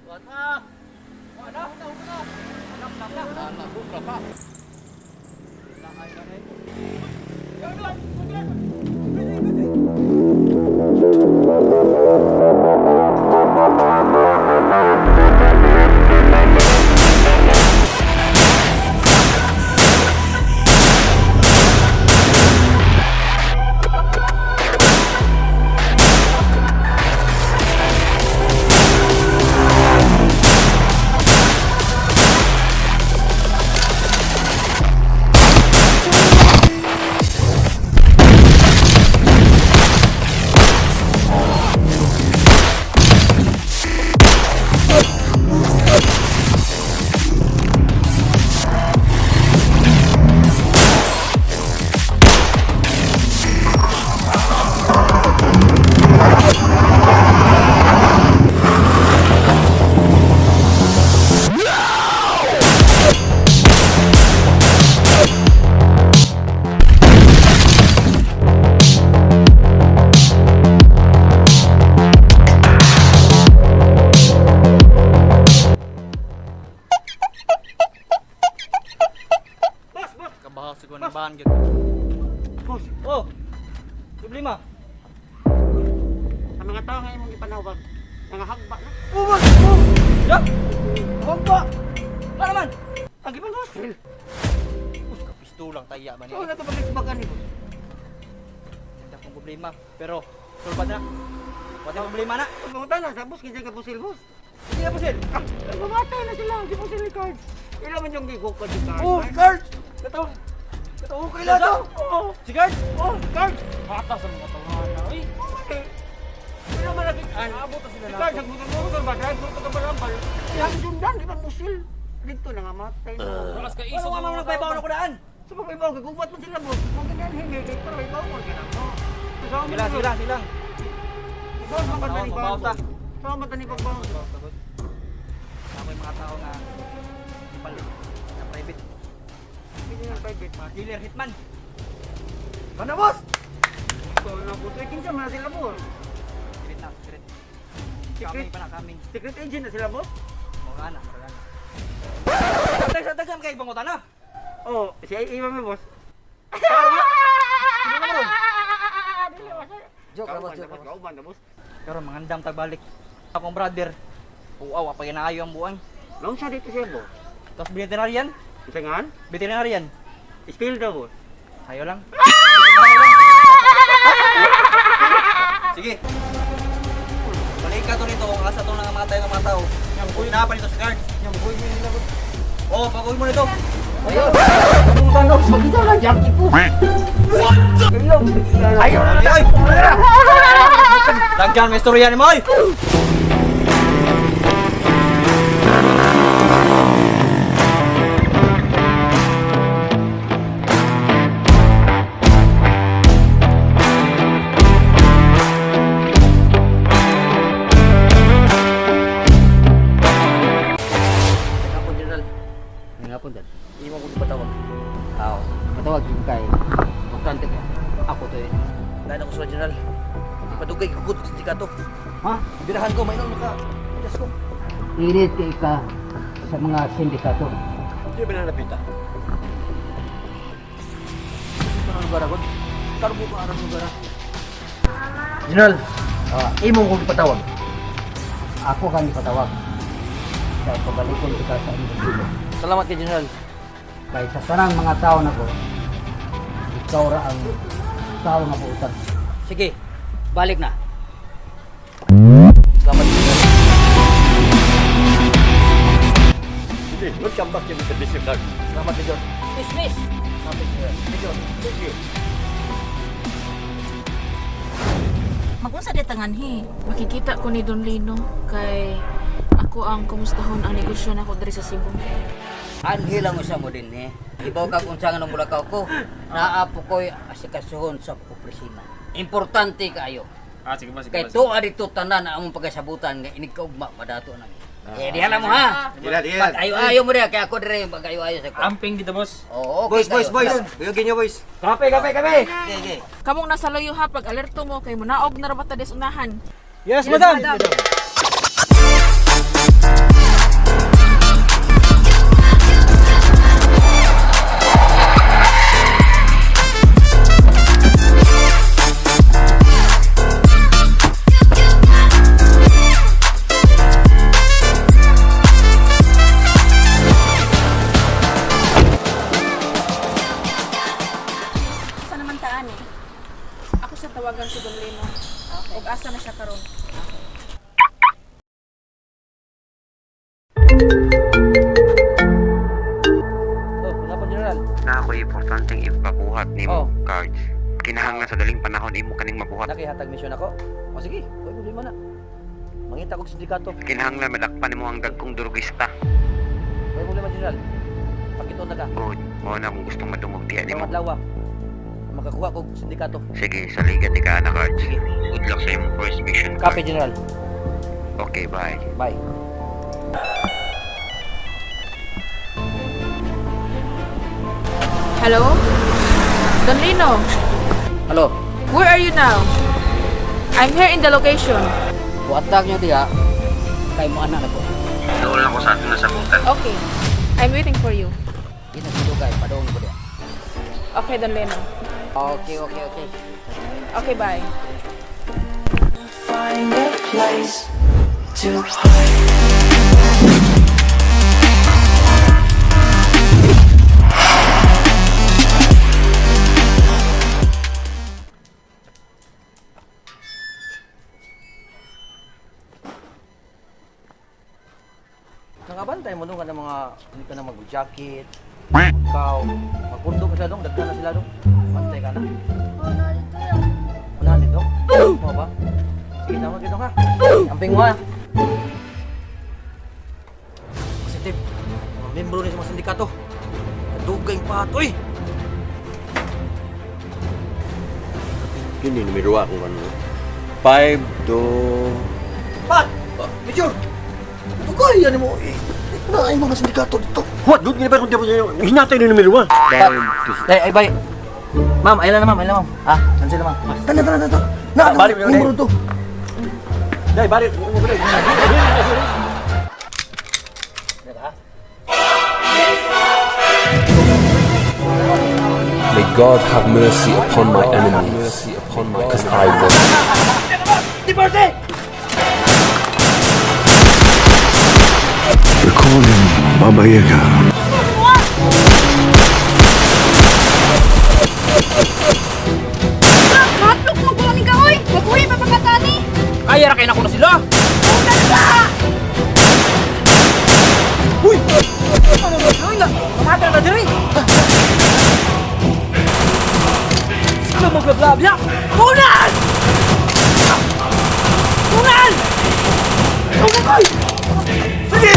Wala. Wala na, wala. Wala na. Ana, sobra pa. Boss, boss. Kabahaw sa kuwan ng bahan gyud. Boss, Oh. Problema. ang mga tao nga imong gipanawag, nangahagba na. Oh, boss. Oh. Ya. Hagba. Ba naman? Ang gipangusil. Us ka pistolang taya ba So niya. na to pagkisbagan ni boss. Hindi akong problema, pero sulbad na. Wala problema na. Pag mangutan na sa boss, kinsa ka pusil boss. Hindi na pusil. Ah, mamatay na sila, di pusil ni cards. Ila man yung gigukod ni cards. Oh, guard. Kataw. Kataw kay lato. Oo. Si guard. Oh, cards. Bata sa mga tawhana, uy. Eh, Ila man nakitaan. Abot na sila Si na. cards, nagmotor-motor ba? Drive mo ka barambal. Ilang sundan, di ba musil? Dito na nga matay na. Walas ka Ano isog nga ang mga mga nagpaibaw tao. na kudaan? Sa pag-ibaw, gigubat man sila boss. Kung ganyan hingi, kay para ibaw mo ka na. Sa Sila, sila, silang. Ikaw ang matani Tao, mabaw ta. Sa matani pagbaw. Sagot. Ako yung mga tao nga ipalit na private. Hindi na private. Mga killer hitman. Kana boss? Ikaw na po. Kinsa man na sila boss? Secret na, secret. Secret? Kaming pa na, kaming. Secret agent na sila boss? Mura na, mura na. Tag sa tag kay bangutan na. Oh, si Iwa mo boss. Sino na ron? Joke na boss, joke na boss. Na boss. Pero mangandam tagbalik. Akong brother. Uaw, apa ginaayo ang buwan. Long siya dito siya boss. Tapos veterinarian, Isa nga? veterinarian. Spill daw boss. Hayo lang. Sige. Balik ka to nito kung asa to nangamatay ng mga tao. Napa nito sa guards. Oh, pag-uwi mo nito. Magkita lang jackie po. Ayaw na. Ay! Lagyan, may istorya ni mo, oy! Ako, General. Nga po dad. Imo ko patawag. Aw, patawag yung kay. Importante ka. Ako to eh. Dahil ako sa General. Padugay gugod sa sindikato. Ha? Birahan ko, mainom ka. Diyos ko. Init kay ka sa mga sindikato. Hindi ba nalapita? Parang lugar ako. Karbo ka arang lugar. General, imo ko patawag. Ako kang ipatawag. Kaya pabalikon kita sa imong dulo. Salamat kay General. Kay sa tanang mga tao nako, ikaw ra ang tao nga buutan. Sige, balik na. Salamat, General. Sige, welcome back to Mr. Bishop Dark. Salamat, Major. Dismiss. Salamat, General. Major. Thank you. Magunsa di tanganhi. Makikita ko ni Don Lino kay ako ang kumustahon ang negosyo nako diri sa Cebu. Anhi lang usa mo din eh. Ibaw ka kung saan ang mulakaw ko. Naapo ko'y asikasuhon sa opisina. Importante kaayo. Ah, sige ba, sige Kay ba. tuwa dito tanan ang among pagkasabutan nga inig kaugma madato nami. Eh diha lang mo ha. Dila, dila. Pag ayo-ayo mo diha kay ako dire pag ayo-ayo sa ko. Amping dito, boss. Oo, okay Boys, boys, kayo. boys. Uyogin niyo, boys. Kape, kape, kape! Okay, okay. Kamong nasa layo ha pag alerto mo kay munaog na ra ba ta des unahan. Yes, madam! Madam. Oh, wala pa, General. Na ako'y importanteng ipabuhat nimo, Oh. Cards. Kinahanglan sa daling panahon imo kaning mabuhat. Nakihatag mission ako. O sige, huwag problema na. Mangita kog sindikato. Kinahanglan madakpan nimo ang dagkong durugista. Huwag problema, General. Pakitoon na ka. Good. Mao na akong gustong madungog diya Karong nimo. adlaw. Makakuha kog sindikato. Sige, saligan di ka na, Cards. Sige. Good luck sa imong first mission, Copy, Cards. General. Okay, bye. Bye. Hello? Don Lino, Hello. Where are you now? I'm here in the location. Buatag nyo diha kay mo anak nako. Doon ako sa atong nasabutan. Okay. I'm waiting for you. Di na dugay padung ko diha. Okay, Don Lino. Okay. Okay, bye. Find a place to hide. Nakabantay mo doon ka ng mga hindi ka na mag-jacket, ikaw, magpundo ka sila doon, daghan na sila doon. Bantay ka na. Wala dito. Mo ba? Sige, tama dito ka. Amping mo ha. Positive. Mga membro ni sa mga sindikato. Dugay pa oy. Yun yung numero kung ano. 5, 2. Pat! Major! Dugay yan mo. Eh, na ay mga sindikato dito. What? Doon ba kung di hinatay ni numero 1? Ay, ay, bay. Ma'am, ayun na ma'am, ayun na ma'am. Ha? Cancel na ma'am. Tara, tara, tara. Na, Balik, balik. numero to. Dai, balik. May God have mercy upon my enemies, because I will. They call him Baba Yaga. Katlog ko ko ni kaoy. Makuhi pa pagkatani. Kaya ra kay nako na sila. Ano na diri? Sino mo blablabla? Kunan! Kunan! Kunan! Sige!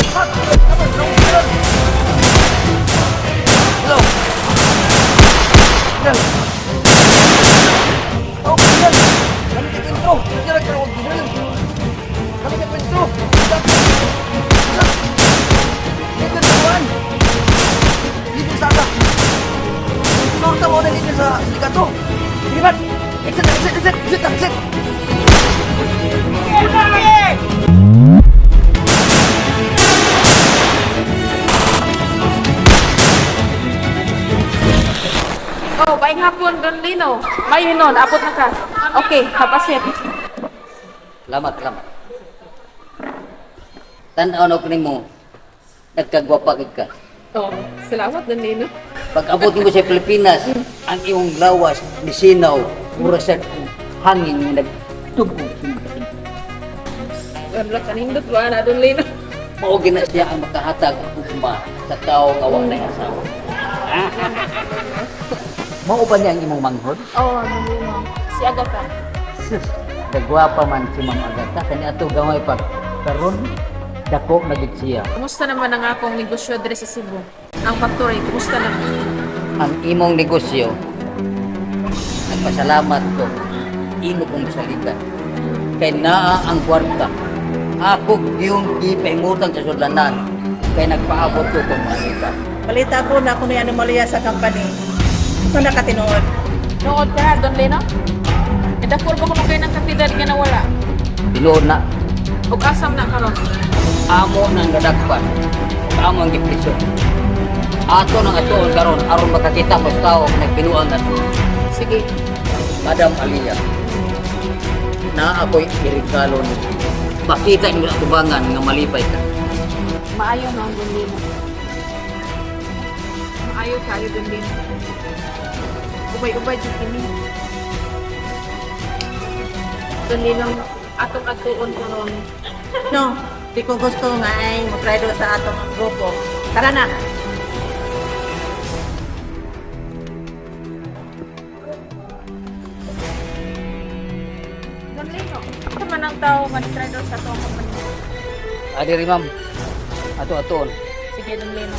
Isa! Oh, yan! Kami kay Kwentro! Hindi na karoon ginal! Kami kay Kwentro! Leader sa kuwan! Leader sa ata! Sorta mo na leader sa sindikato! Sige ba? Exit na! Exit! Exit! Exit! Exit! Oh, paing hapon, Don Lino. Mayo nun, abot na ka. Okay, have a seat. Salamat, salamat. Tan-aw na ko nimo. Nagkagwapa gid ka. Oh, salamat, Don Lino. Pag abot nimo sa Pilipinas, ang imong lawas nisinaw, mura sa hangin nga nagtugog sa imong kating. Wala kanindot ba na, Don Lino? Mao gina siya ang makahatag og ugma sa tawo nga wa nay asawa. Mao ba niya ang imong manghod? Oh, Don Lino. Si Agatha. Sus, kagwapa man si Ma'am Agata kani ato gamay pa karon dako na gid siya. Kumusta naman ang akong negosyo diri sa Cebu? Ang factory, kumusta naman? Ang imong negosyo, nagpasalamat ko, imo kong saligan. Kay naa ang kwarta. Ako yung gipahimutan sa sudlanan kay nagpaabot ko kung manita. Balita ko na kuno anomalya sa company. Usa na ka tinuod? Nood ka, Don Lino? Idakol ba ko kayo ng kantidad nga nawala? Tinuod na Ug asam na karon. amo nang nadakpan ug amo ang gipresyon. Ato nang atuon karon aron makakita ko sa tao nga nagbinuang ato. Sige. Madam Aliyah, na ako'y irigalo ni Makita nimo sa tubangan nga malipay ka. Maayo na, Don Lino. Maayo. Maayo kayo, Don Lino. Ubay-ubay jud kini. Don Lino, atong atuon karon. No, di ko gusto nga ay mo sa atong grupo. Tara na. Don Lino, ito man ang tao nga ni-traidor sa atong company. Adiri ma'am. Ato atuon. Sige, Don Lino.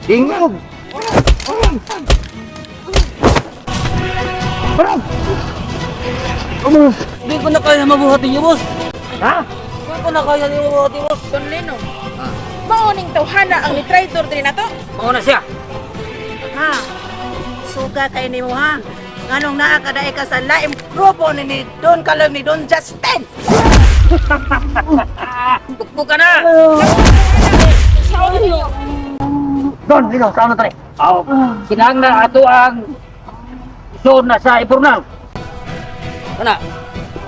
Ingog! Hindi ko na kaya mabuhatin niyo, boss. Ha? Hindi ko na kaya niyo mabuhatin, boss. Don Lino, mauning tawhana ang ni-traidor diri nato. Mauna siya. Ha? Suga kay nimo ha. Nganong naa ka dae ka sa laim grupo ni Don Kalong ni Don Justin. Bukbuk ka na! Don, ikaw, saan na tayo? Aw, kinahanglan ato ang zone na sa Iburnal. Kana,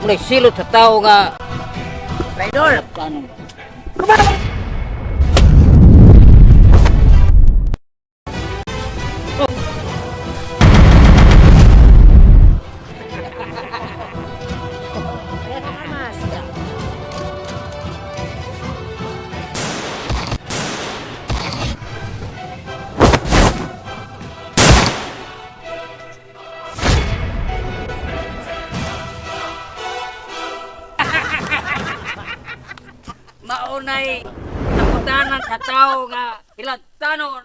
muna silot sa tao nga Traidor. Ano? Maunay nakutanan sa tao nga ilagtano.